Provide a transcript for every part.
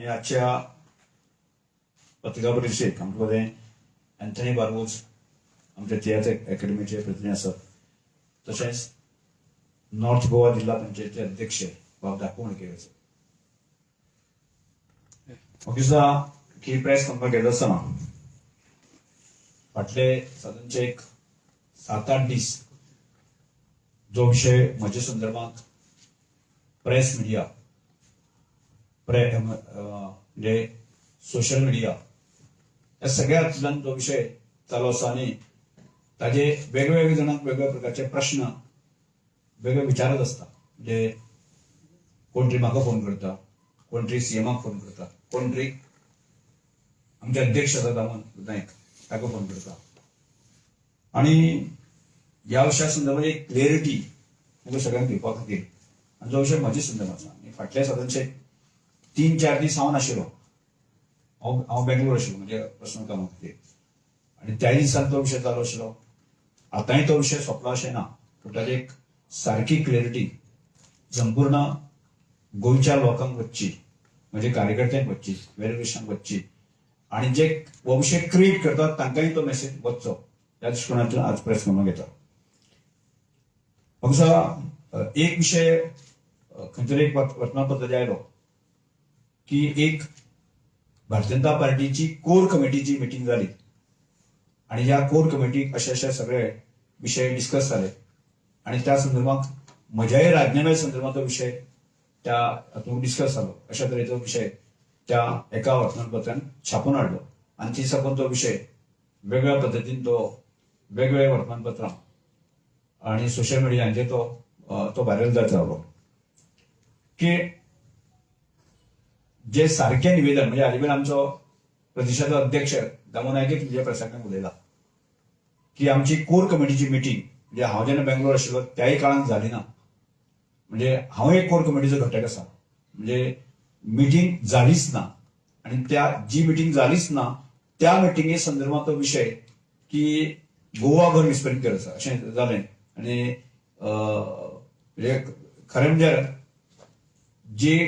आनी आजच्या पत्रिका परिशदेक आमचे कडेन अँथनी बार्बोज, आमच्या तियात्र अकॅडमीचे प्रतिनिधी आसात, तशेंच नॉर्थ गोवा जिल्हा पंचायतीचे अध्यक्ष बाब धाकू मणकेकर आसात. म्हाका दिसता की प्रेस कॉन्फरन्स घेता आसतना फाटले सादारणचे एक 7-8 दीस जो विशय म्हज्या संदर्भात प्रेस मिडिया, म्हणजे सोशल मिडिया ह्या सगळ्या हातूंतल्यान जो विशय चालू आसा आनी ताजे वेगवेगळे जाणांक वेगवेगळ्या प्रकारचे प्रश्न वेगळे विचारत आसता. म्हणजे कोण तरी म्हाका फोन करता, कोण तरी सीएमाक फोन करता, कोण तरी आमचे अध्यक्ष आसा दामन नायक ताका फोन करता. आनी ह्या विशया संदर्भात एक क्लॅरिटी तुमकां सगळ्यांक दिवपा खातीर आनी जो विशय म्हजे संदर्भात आसा आनी फाटले सादारणशे 3-4 दीस हांव नाशिल्लो, हांव बेंगलोर आशिल्लो म्हणजे पर्सनल कामा खातीर आनी त्याय दिसान तो विशय चालू आशिल्लो. आतांय तो विशय सोंपला अशें ना, पूण ताजी एक सारकी क्लॅरिटी संपूर्ण गोंयच्या लोकांक वचची, म्हणजे कार्यकर्त्यांक वचची, वेलविशांक वचची आनी जे हो विशय क्रिएट करतात तांकांय तो मेसेज वचचो ह्या दृश्टिकोनांतल्यान आज प्रेस कॉन्फरन्स घेता. म्हाका एक विशय खंय तरी एक वर्तमानपत्राचेर आयलो की एक भारतीय जनता पार्टीची कोर कमिटीची मिटींग जाली आनी ह्या कोर कमिटीक अशे अशे सगळे विशय डिस्कस जाले आनी त्या संदर्भात म्हज्याय राजीनाम्या संदर्भात विशय त्या हातूंत डिस्कस जालो. अशा तरेचो विशय त्या एका वर्तमानपत्रान छापून हाडलो आनी ती साकून तो विशय वेगळ्या पद्दतीन तो वेगवेगळ्या वर्तमानपत्रां आनी सोशल मिडियांचेर तो व्हायरल जायत रावलो की जे सारकें निवेदन म्हणजे हाजे पयलीं आमचो प्रदेशाचो अध्यक्ष दामू नायकूच म्हणजे प्रेसाकडेन उलयला की आमची कोर कमिटीची मिटींग म्हणजे हांव जेन्ना बेंगलोर आशिल्लो त्याय काळांत जाली ना. म्हणजे हांव एक कोर कमिटीचो घटक आसा, म्हणजे मिटींग जालीच ना आनी त्या जी मिटींग जालीच ना त्या मिटिंगे संदर्भात तो विशय की गोवाभर विस्परीत करत आसा अशें जालें. आनी म्हणजे खरें म्हणजे जी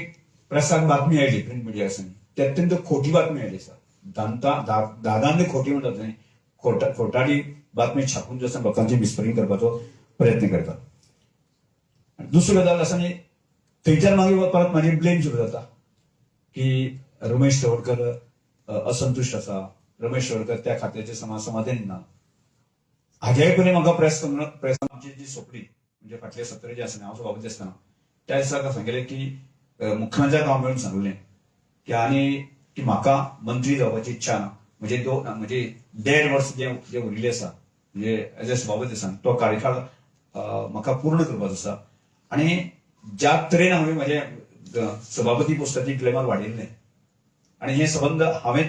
प्रेसाक बातमी आयली प्रिंट मिडिया आसा ती अत्यंत खोटी बातमी आयली आसा. दादांनी खोटी म्हणटात न्ही, खोटारी बातमी छापून जसं लोकांचे विस्परींग करपाचो प्रयत्न करता. दुसरी गजाल आसा न्ही, थंयच्यान मागीर परत मागीर ब्लेम सुरू जाता की रमेश तवडकर असंतुश्ट आसा, रमेश तवडकर त्या खात्याचे समाधानी ना. हाज्याय पयलीं म्हाका प्रेस आमची जी सोंपली म्हणजे फाटले सत्र जे आसा हांव सभापती आसतना त्या दिसा सांगलें की मुख्यमंत्र्याक हांव मेळून सांगलें की आनी की म्हाका मंत्री जावपाची इच्छा ना, म्हणजे म्हणजे 1.5 वर्स जे उरिल्ले आसा म्हणजे एज अ सभापती आसा तो कार्यकाळ म्हाका पूर्ण करपाचो आसा आनी ज्या तरेन हांवें म्हजें सभापती पोस्टाची ग्लॅमर वाडयल्लें आनी हे संबंद हांवें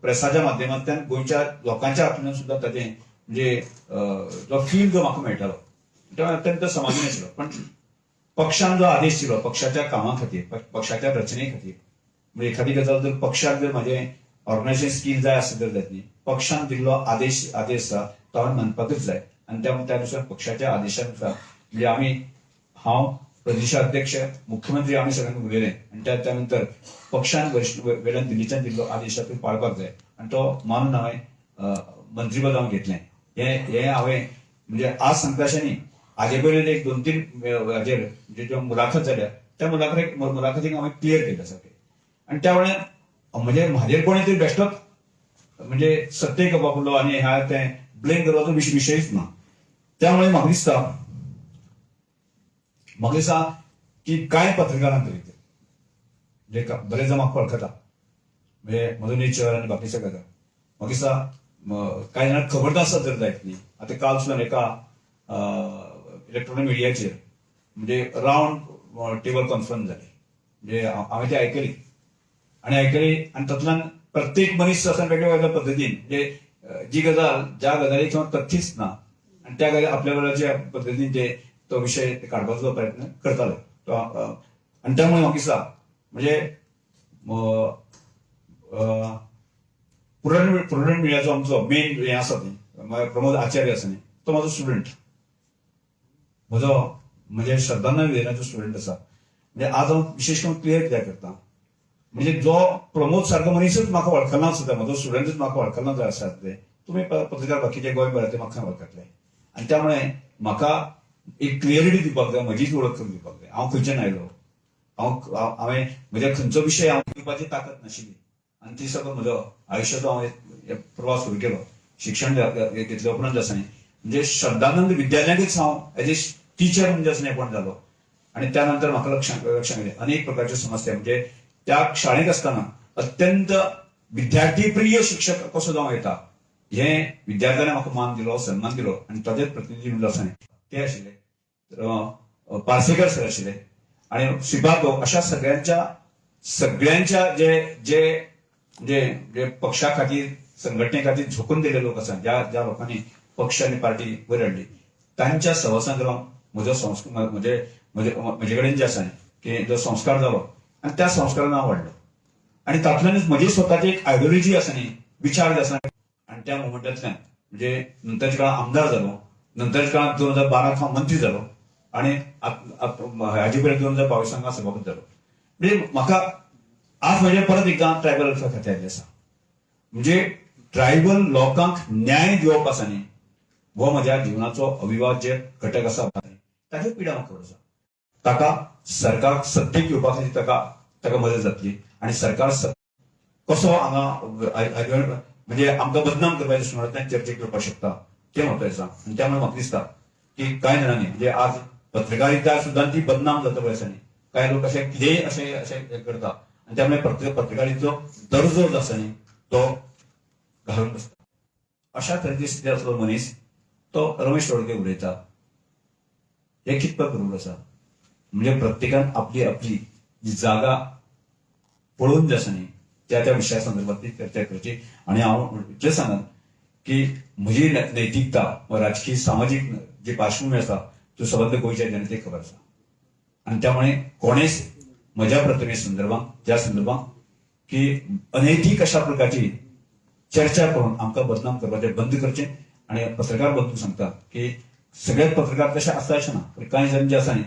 प्रेसाच्या माध्यमांतल्यान गोंयच्या लोकांच्या हातूंतल्यान सुद्दां ताजें म्हणजे जो फील जो म्हाका मेळटालो तो अत्यंत समाधानी आशिल्लो. पण पक्षान जो आदेश दिलो पक्षाच्या कामा खातीर, पक्षाच्या रचने खातीर, म्हणजे एखादी गजाल जर पक्षाक जर म्हाजें ऑर्गनायझेशन स्कील जाय आसत तर जात न्ही, पक्षान दिल्लो आदेश आसा तो हांवें मानपाकच जाय आनी त्या नुसार पक्षाच्या आदेशानुसार म्हणजे आमी हांव प्रदेशाध्यक्ष मुख्यमंत्री आमी सगळ्यांक उलयले आनी त्या नंतर पक्षान वरिश्ठ वेल्यान दिल्लीच्यान दिल्लो आदेश आसा तो पाळपाक जाय आनी तो मानून हांवें मंत्रीपद हांवें घेतलें. हें हांवें म्हणजे आज सांगता अशें न्ही, हाजे पयलीं एक 2-3 हाजेर म्हणजे ज्यो मुलाखत जाल्या त्या मुलाखतीक हांवें क्लियर केलें सारकें. आनी त्या वेळार म्हणजे म्हाजेर कोणी तरी बेश्टोच म्हणजे सत्तेक वापरलो आनी ह्या तें ब्लेम करपाचो विशयच ना. त्यामुळे म्हाका दिसता की कांय पत्रकारांक तरी म्हणजे बरेच जाण म्हाका वळखता म्हणजे म्हजो नेचर आनी बाकी सगळें गजाल म्हाका दिसता कांय जाणांक खबर आसत जर जायत न्ही. आतां काल सुद्दां एका इलेक्ट्रॉनीक मिडियाचेर म्हणजे रावंड टेबल कॉन्फरन्स जाली म्हणजे हांवें ती आयकली आनी आयकली आनी तातूंतल्यान प्रत्येक मनीस आसा वेगळ्या वेगळ्या पद्दतीन म्हणजे जी गजाल ज्या गजालीक तथ्यच ना आनी त्या गजाली आपल्या वेळाच्या पद्दतीन ते तो विशय काडपाचो प्रयत्न करताले. आनी त्यामुळे म्हाका दिसता म्हणजे प्रुडंट मिडियाचो आमचो मेन हें आसा न्ही प्रमोद आचार्य आसा न्ही, तो म्हाजो स्टुडंट, म्हजो म्हणजे श्रद्धाना विद्यालयाचो स्टुडंट आसा. म्हणजे आज हांव विशेश करून क्लियर कित्याक करता म्हणजे जो प्रमोद सारको मनीसच म्हाका वळखना सुद्दां, म्हजो स्टुडंटच म्हाका वळखना जाय आसात ते तुमी पत्रकार बाकीचे गोंयभरांतले म्हाका वळखतले. आनी त्यामुळे म्हाका एक क्लियरिटी दिवपाक जाय, म्हजीच वळख करून दिवपाक जाय. हांव खंयच्यान आयलो, हांव हांवें म्हज्या खंयचो विशय हांव दिवपाची ताकद नाशिल्ली. आनी ती सगळो म्हजो आयुश्याचो हांवें प्रवास सुरू केलो. शिक्षण घेतल्या उपरांत आसा न्ही, म्हणजे श्रद्धानंद विद्यालयांतच हांव एज ए टिचर म्हणजे आसा न्ही जालो. आनी त्या नंतर म्हाका लक्षात लक्षात आयलें अनेक प्रकारच्यो समस्या. म्हणजे त्या शाळेंत आसतना अत्यंत विद्यार्थी प्रिय शिक्षक कसो जावं येता हें विद्यार्थ्यांनी म्हाका मान दिलो, सन्मान दिलो. आनी ताजेच प्रतिनिधी म्हणजे आसा न्ही ते आशिल्ले पार्सेकर सर आशिल्ले आनी श्रीपाद, अशा सगळ्यांच्या सगळ्यांच्या जे जे जे जे पक्षा खातीर, संघटने खातीर झोकून दिल्ले लोक आसा, ज्या ज्या लोकांनी पक्ष आनी पार्टी वयर हाडली, तांच्या सहवासांत रावन म्हजो संस्कार म्हजे म्हजे म्हजे कडेन जे आसा की जो संस्कार जालो आनी त्या संस्कारान हांव वाडलो. आनी तातूंतल्यानच म्हजी स्वताची एक आयडियोलॉजी आसा न्ही, विचार जे आसा, आनी त्या मुवमेंटांतल्यान म्हणजे नंतरच्या काळात आमदार जालो, नंतरच्या काळात 2012 हांव मंत्री जालो आनी हाजे पयलीं 2022 हांव सभापती जालो. म्हणजे म्हाका आज म्हजें परत एकदां ट्रायबल वेलफेअर खातें आयिल्लें आसा. म्हणजे ट्रायबल लोकांक न्याय दिवप आसा न्ही, हो म्हज्या जिवनाचो अविभाज्य घटक आसा. ताची पिडा म्हाका खबर आसा. ताका सरकार सत्तेक येवपा खातीर ताका ताका मदत जातली आनी सरकार कसो हांगा म्हणजे आमकां बदनाम करपाचे दृश्टीकोनांतल्यान चर्चेक येवपाक शकता तें म्हत्वाचें आसा. आनी त्यामुळे म्हाका दिसता की कांय जाणांनी, म्हणजे आज पत्रकारिता सुद्दां ती बदनाम जाता पळय आसा न्ही, कांय लोक अशें कितेंय अशें अशें करता आनी त्यामुळे पत्रकारितेचो दर्जो जो आसा न्ही तो घालून बसता. अशा तरेची स्थिती आसलो मनीस तो रमेश तवडकर उलयता हे कितपत बरोबर आसा? म्हणजे प्रत्येकान आपली आपली जी जागा पळोवन जे आसा न्ही त्या त्या विशया संदर्भात ती चर्चा करची. आनी हांव इतलें सांगन की म्हजी नैतिकता वा राजकीय सामाजीक जी पार्श्वभूमी आसा त्यो सबंद गोंयच्या जनतेक खबर आसा. आनी त्यामुळे कोणेच म्हज्या प्रतिमे संदर्भात त्या संदर्भात की अनैतीक अशा प्रकारची चर्चा करून आमकां बदनाम करपाचें बंद करचें. आनी पत्रकार बंधू सांगता की सगळेच पत्रकार तशे आसता अशें ना, पूण कांय जाण जे आसा न्ही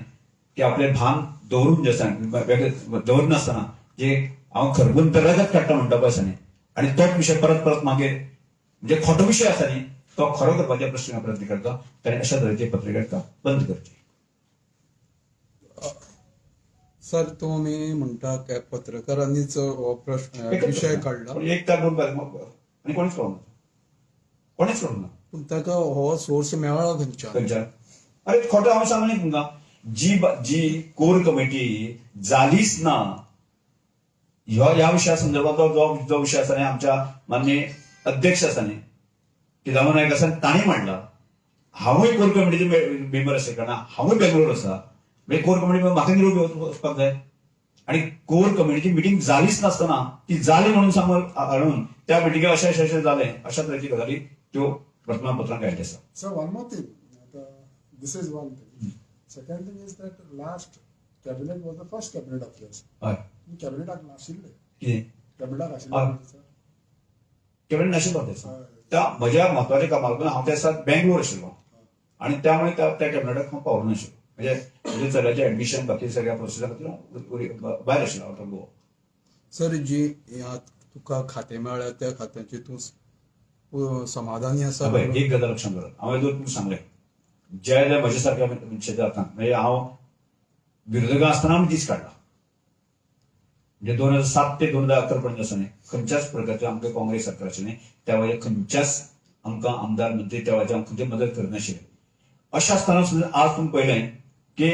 की आपलें भान दवरून जे आसा वेगळें दवरनासतना जे हांव खरगून तर रगत काडटा म्हणटा पळय आसा न्ही, आनी तोच विशय परत परत मागीर म्हणजे खोटो विशय आसा न्ही तो खरो करपाचे प्रश्न प्रयत्न करता, ताणें अशा तरेची पत्रकारिता बंद करची. सर, तुमी म्हणटा की पत्रकारांनीच हो प्रश्न एकच विशय प्रश्न. काडला. पूण एक तर दोन आनी कोणीच कळूंक ना, कोणीच कळूंक ना. पूण ताका हो सोर्स मेळ्ळो खंयच्यान? खंयच्यान? अरे खोटो हांव सांगलें तुमकां, जी जी कोर कमिटी जालीच ना ह्या ह्या विशया संदर्भातलो जो जो विशय आसा न्ही, आमच्या माननीय अध्यक्ष आसा न्ही की दामू नायक आसा, तांणी म्हणला हांवूय कोर कमिटीचे मेंबर आसल्या कारणान हांवूय बेंगलोर आसा, म्हणजे कोर कमिटी म्हाका निरोप वचपाक जाय. आनी कोर कमिटीची मिटींग जालीच नासतना ती जाली म्हणून सांगून हाडून त्या मिटिंगेक अशें अशें अशें जालें, अशा तरेची गजाली त्यो वर्तमानपत्रांत आयिल्ल्यो आसा. So one more thing, this is one thing. Second thing is that last cabinet was the first cabinet of yours. हय. कॅबिनेटाक नाशिल्ले. कितें? कॅबिनेटाक हय. आशिल्ले सर. कॅबिनेट नाशिल्लो त्या दिसा. हय. त्या म्हज्या म्हत्वाच्या कामाक लागून हांव त्या दिसा बेंगलोर आशिल्लो आनी त्यामुळे त्या त्या कॅबिनेटाक हांव पावलो नाशिल्लो. म्हणजे म्हज्या चल्याचें ऍडमिशन बाकी सगळ्या प्रोसेसा खातीर हांव भायर आशिल्लो, आवट ऑफ गोवा. सर, जी ह्या तुका खातें मेळ्ळ्या त्या खात्याची तूं समाधानी आसा? पळय, एक गजाल लक्षात दवरात, हांवें जर तुमकां सांगलें ज्या ज्या म्हज्या सारक्या मनशाच्या हातान, म्हणजे हांव विरोधकां आसतना आमी दीस काडला. म्हणजे 2007 ते 2011 पर्यंत आसा न्ही, खंयच्याच प्रकारचें आमकां काँग्रेस सरकार आशिल्लें त्या वेळार खंयच्याच आमकां आमदार मंत्री त्या वेळार आमकां खंयची मदत करनाशिल्ले. अशें आसतना सुद्दां आज तुमी पळयलें की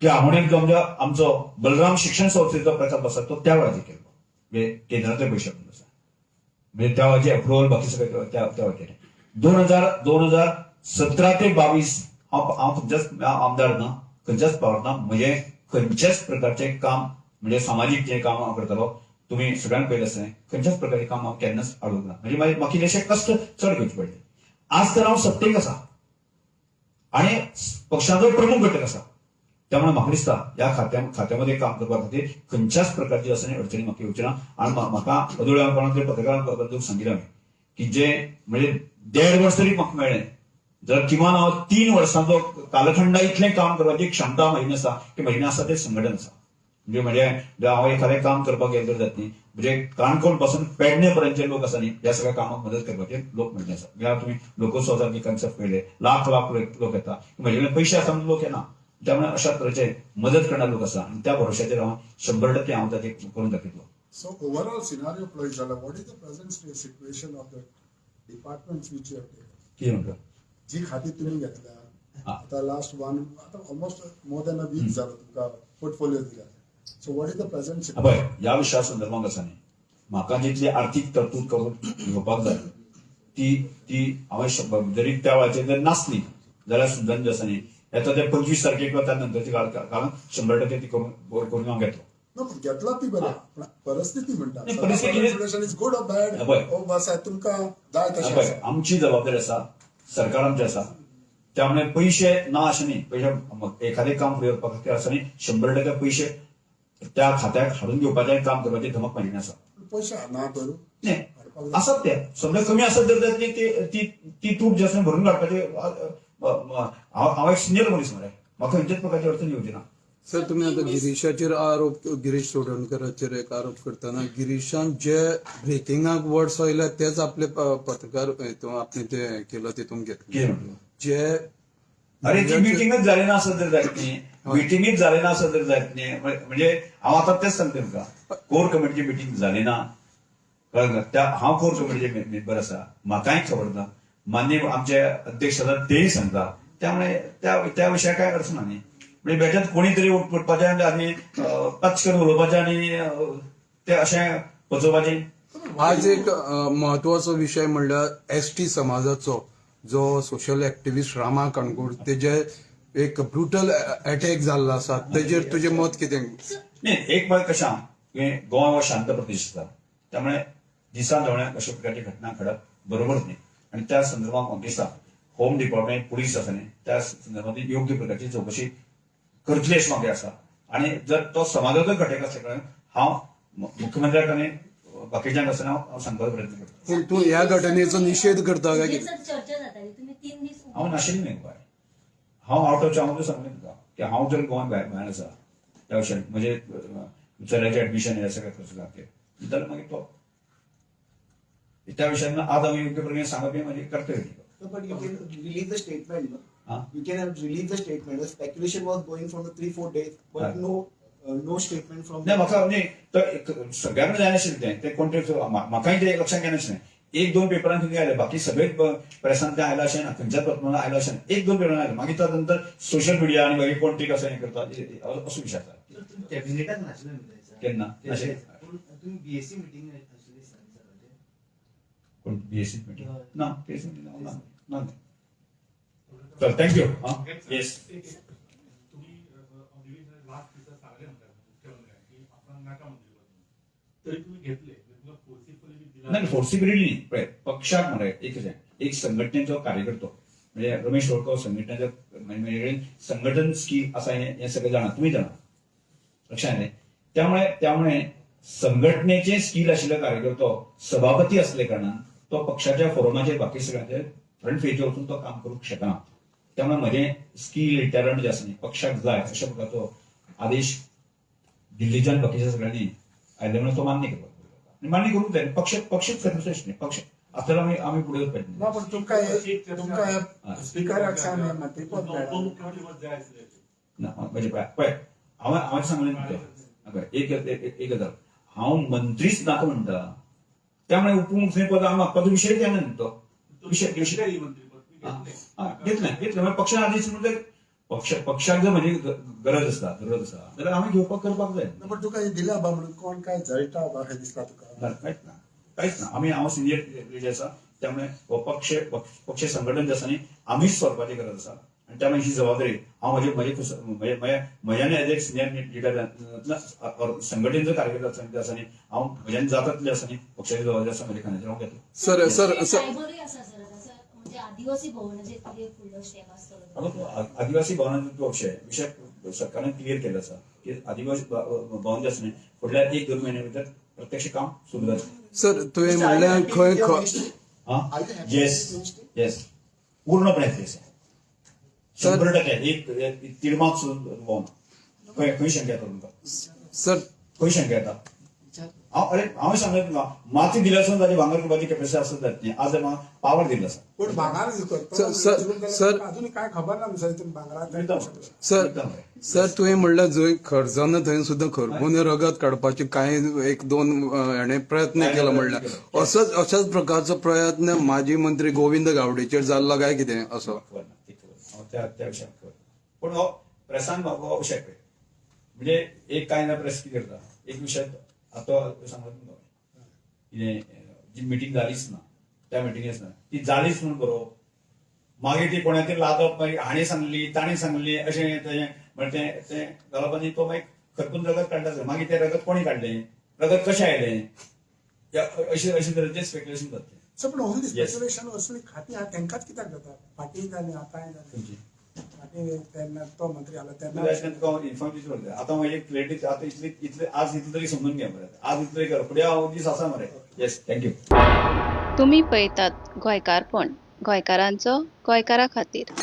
की आमोणेर जो आमच्या आमचो बलराम शिक्षण संस्थेचो प्रकल्प आसा तो त्या वेळार केल्लो, म्हणजे केंद्रांतले पयशे आसा, म्हणजे त्या वेळाचे अप्रुव्हल बाकी सगळें त्या त्या वेळार केलें. 2017 ते 22 हांव हांव खंयच्याच आमदार ना, खंयच्याच पावर ना, म्हणजे खंयच्याच प्रकारचें काम म्हणजे सामाजीक जें काम हांव करतालो तुमी सगळ्यांक पयलें आसतलें, खंयच्याच प्रकारचें काम हांव केन्नाच हाडूंक ना. म्हणजे मागीर म्हाका इल्लेशे कश्ट चड घेवचे पडले. आज तर हांव सत्तेक आसा आनी पक्षाचो प्रमुख घटक आसा, त्यामुळे म्हाका दिसता ह्या खात्यामध्ये काम करपा खातीर खंयच्याच प्रकारची आसा अडचणी म्हाका येवची ना. आनी म्हाका अदोळ कोणा तरी पत्रकारांक बंधूक सांगिल्लें हांवें की जे म्हणजे 1.5 वर्स तरी म्हाका मेळ्ळें जाल्यार किमान हांव 3 वर्सांचो कालखंडा इतलें काम करपाची क्षमता म्हजी आसा की म्हजी आसा तें संघटन आसा. म्हणजे म्हणजे हांव एखादें काम करपाक गेलो तर जात न्ही, म्हणजे काणकोण पासून पेडणे पर्यंतचे लोक आसा न्ही, ह्या सगळ्या कामाक मदत करपाचे लोक म्हणजे आसा. म्हळ्यार तुमी लोकोत्सवासारखे कन्सेप्ट पळयले, लाख लाख लोक येता, म्हजे कडेन पयशे आसा म्हणून लोक येना. त्यामुळे अशा तरेचे मदत करणारे लोक आसा आनी त्या भरोश्याचेर हांव 100% हांव ताचे करून दाखयतलो. सो ओवरऑल सिनारियो पळयत जाल्यार what is the present situation of the departments which you have taken? कितें म्हणटा? जी खाती तुमी घेतल्या हा. आता लास्ट वन, आता almost more than a week जालो तुमकां पोर्टफोलिओ दिला, so what is the present? पळय, ह्या विशया संदर्भात आसा न्ही, म्हाका जितली आर्थीक तरतूद करून घेवपाक जाय ती ती हांवें जरी त्या वेळाचेर जर नासली जाल्यार सुद्दां जे आसा न्ही, येता ते 25 तारखेक किंवा त्या नंतरची काळ कारण 100% ती करून करून हांव घेतलो. ना, पण घेतला ती बरें, पण परिस्थिती म्हणटा, नाही, परिस्थिती situation is good or bad? पळय. ओ बस तुमकां जाय तशें पळय, आसा. आमची जबाबदारी आसा, सरकार आमचें आसा, त्यामुळे पयशे ना अशें न्ही. पयशे एखादें काम फुडें व्हरपा खातीर आसा न्ही, 100% पयशे त्या खात्याक हाडून घेवपाचें काम करपाची धमक म्हाजी आसा. पयशे ना करू नाही, आसात ते, समजा कमी आसत तर त्यातली ती ती ती तूट जी आसा भरून काडपाची. हांव एक सिनियर मनीस मरे, म्हाका खंयच्याच प्रकारची अडचण येवची ना. सर, तुम्ही आता गिरीशाचेर आरोप, गिरीश चोडणकराचेर एक आरोप करतना गिरीशान जे ब्रेकिंगाक वर्ड्स आयले तेच आपले पत्रकार हितून आपणे ते केलं तितून घेतले. कितें म्हणटा? जे अरे, ती मिटिंगच जाली ना आसत तर जायत न्ही, मिटिंगच जाली ना आसत तर जायत न्ही. म्हणजे हांव आतां तेच सांगता तुमकां, कोर कमिटीची मिटींग जाली ना, कळ्ळें तुका? त्या हांव कोर कमिटीचे मेंबर आसा, म्हाकाय खबर ना, मान्य आमचे अध्यक्ष आसात तेय सांगता. त्यामुळे त्या त्या विशयाक काय अर्थ ना न्ही. म्हणजे बेठेच कोणी तरी उठपाचें आनी पचकन उलोवपाचें आनी ते अशें पचोवपाचें. आज एक महत्वाचो विशय म्हणल्यार एसटी समाजाचो जो सोशल एक्टिविस्ट रामा काणकोण तेजे एक ब्रुटल अटॅक जाल्लो आसा, तेजेर तुजें मत कितें? नाही, एक मत कशें आहा की गोंय हो शांत प्रदेश आसा, त्यामुळे दिसान दोळ्याक अशा प्रकारची घटना घडप बरोबर न्ही. आणि त्या संदर्भात म्हाका दिसता होम डिपार्टमेंट, पुलीस आसा न्ही, त्या संदर्भात योग्य प्रकारची चौकशी करतली अशें म्हाका आसा. आणि जर तो समाजाचो घटक आसल्या कारणान हांव मुख्यमंत्र्याक आनी बाकीच्यांक आसतना हांव सांगपाचो प्रयत्न करता. पूण तूं ह्या घटनेचो निशेध करता काय कितें? सर, चर्चा जाताली तुम्ही 3 दीस हांव नाशिल्लें न्ही गोंय, हांव आवट ऑफ, हांव सांगलें तुका की हांव जर गोंय भायर भायर आसा त्या विशयान म्हणजे चल्याचें एडमिशन हें सगळें खर्च खातीर जाल्यार मागीर तो त्या विशयान आज हांव योग्य प्रकारे सांगप हें म्हजें कर्तव्य. No, but you can release the statement. No? Huh? You can have released the statement. The speculation was going from the 3-4 days, but Huh. no statement from. नाही, म्हाका न्ही, तो सगळ्यांना जायनाशिल्लें तें, तें कोण तरी म्हाकाय तें लक्षांत येनाशिल्लें. एक दोन पेपरान खंय आयलें, बाकी सगळे प्रेसान तें आयलां अशें ना, खंयच्याच पत्रान आयलां अशें ना, एक दोन पेपरान आयलें. मागीर त्या नंतर सोशल मिडिया आनी मागीर कोण ते कसं हें करता असो विशय आसा. तर तुम्ही कॅबिनेटाक नाशिल्ले न्हू त्या दिसा? केन्ना? ते पूण तुम्ही बीएससी मिटींग आशिल्ली दिसता सराचे. कोण बीएससी मिटींग ना, बीएससी मिटींग ना ना. चल, thank you. हां, येस. तुम्ही अधिवेशन लास्ट दिसा सांगले म्हणटा मुख्यमंत्र्यांक की आपणाक नाका मंत्रीपद, तरी तुम्ही घेतले, म्हणजे तुमकां फोर्सिफली बी दिला? नाही, फोर्सिबिलिटी नाही. पळय, पक्षाक मरे एक अशें, एक संघटनेचो कार्यकर्तो म्हणजे रमेश होळकर संघटनेचो, म्हणजे म्हणजे संघटन स्कील आसा हें हें सगळें जाणा, तुमी जाणा, लक्षात येलें. त्यामुळे त्यामुळे संघटनेचे स्कील आशिल्लो कार्यकर्तो सभापती असले कारणान तो पक्षाच्या फोरमाचेर बाकी सगळ्यांचे फ्रंट पेजीर वचून तो काम करूंक शकना. त्यामुळे म्हजें स्कील टॅलंट जे आसा न्ही, पक्षाक जाय अशा प्रकारचो आदेश दिल्लीच्यान बाकीच्या सगळ्यांनी आयले म्हणून तो मान्य करपाक जाय. आनी मान्य करूंक जाय. पक्ष पक्षच सर्वश्रेष्ठ न्ही, पक्ष आसतना आमी आमी फुडें वचपाचें. ना, पण तुमकां तुमकां स्पिकराक सांग हें मंत्रीपद मेळ्ळां. उपमुख्यमंत्रीपद जाय आसलें. ना, म्हणजे पळय पळय, हांवें हांवें सांगलें न्हू तें. पळय, एक एक एक गजाल, हांव मंत्रीच नाका म्हणटा, त्यामुळे उपमुख्यमंत्री पद हांव मागपाचो विशयच येना न्हू तो विशय विशय मंत्रीपद तुम्ही घेतले. हा, घेतलें घेतलें, म्हणजे पक्षान आदेश, म्हणजे पक्ष पक्षाक जर म्हजी गरज आसा, जरूरत आसा जाल्यार हांवें घेवपाक करपाक जाय. ना, पण तुका हें दिला बा म्हणून कोण काय जळटा बा हें दिसता तुका? ना, कांयच ना, कांयच ना. आमी हांव सिनियर लिडर आसा, त्यामुळे हो पक्ष पक्ष संघटन जे आसा न्ही, आमीच सोडपाची गरज आसा. आनी त्यामुळे ही जबाबदारी हांव म्हजे म्हजे म्हजे म्हज्यान एज एक सिनियर लिडर संघटनेचो कार्यकर्ता आसा आसा न्ही, हांव म्हज्यान जाता आसा न्ही, पक्षाची जबाबदारी आसा म्हज्या खांद्याचेर हांव घेतलो. सर सर सर ट्रायबलूय आसा सर आता, सर, म्हणजे आदिवासी भवनाचेर कितें फुडलो स्टेप आसतलो? आता तो आदिवासी भवनाचो तो विशय विशय सरकारान क्लियर केल्लो आसा की आदिवासी भवन जे आसा न्ही, फुडल्या एक दोन म्हयन्या भितर प्रत्यक्ष काम सुरू जातलें. सर, तुवें म्हणलें खंय खंय हा. Are you happy yes with ministry? Yes, पूर्णपणे येस, 100%. एक एक तिडमाक सुद्दां ना, खंय खंय शंका येता तुमकां? सर, खंय शंका येता? हांव, अरे, हांव सांगलें तुमकां, माती दिली आसून ताजी भांगर करपाची कॅपॅसिटी आसत जात न्ही. आज म्हाका पावर दिल्लो आसा. पण भांगर करतो सर, सर. अजून काय खबर ना नुसतं भांगरात. सर, सर, तुवें म्हणल्यार जंय खर्जना थंय सुद्दां खरपून रगत काडपाचे कांय एक दोन हेणे प्रयत्न केला म्हणल्यार, असोच अशाच प्रकारचो प्रयत्न माजी मंत्री गोविंद गावडेचेर जाल्लो काय कितें असो? खबर ना, ती खबर ना. हांव त्या त्या विशयाक खबर ना. पूण हो प्रेसान म्हाका हो विशय पळय, म्हणजे एक कांय ना प्रेस कितें करता एक विशय. आतां सांगला तुमकां कितें, जी मिटींग जालीच ना, त्या मिटिंगेच ना, ती जालीच म्हणून बरोवप, मागीर ती कोणातरी लादप, मागीर हाणें सांगली, ताणें सांगली, अशें तशें म्हणजे तें तें घालप आनी तो मागीर खरपून रगत काडटा. मागीर तें रगत कोणी काडलें, रगत कशें आयलें, अशें अशे तरेचें स्पेक्युलेशन जातलें. सो पण ओनली Yes. Speculation असली खाती आहा तेंकाच कित्याक जाता? फाटीं जालें, आतांय जालें. तुमची फाटीं तेन्ना तो मंत्री आलो तेन्ना. तुका इन्फॉर्मेशन दिवपाक आतां हांव एक क्लॅरिटी, आतां इतली इतले आज इतले तरी समजून घे मरे, आज इतले तरी कर, फुडें हांव दीस आसा मरे. Yes, thank you. तुमी पळयतात गोंयकारपण, गोंयकारांचो गोंयकारा खातीर.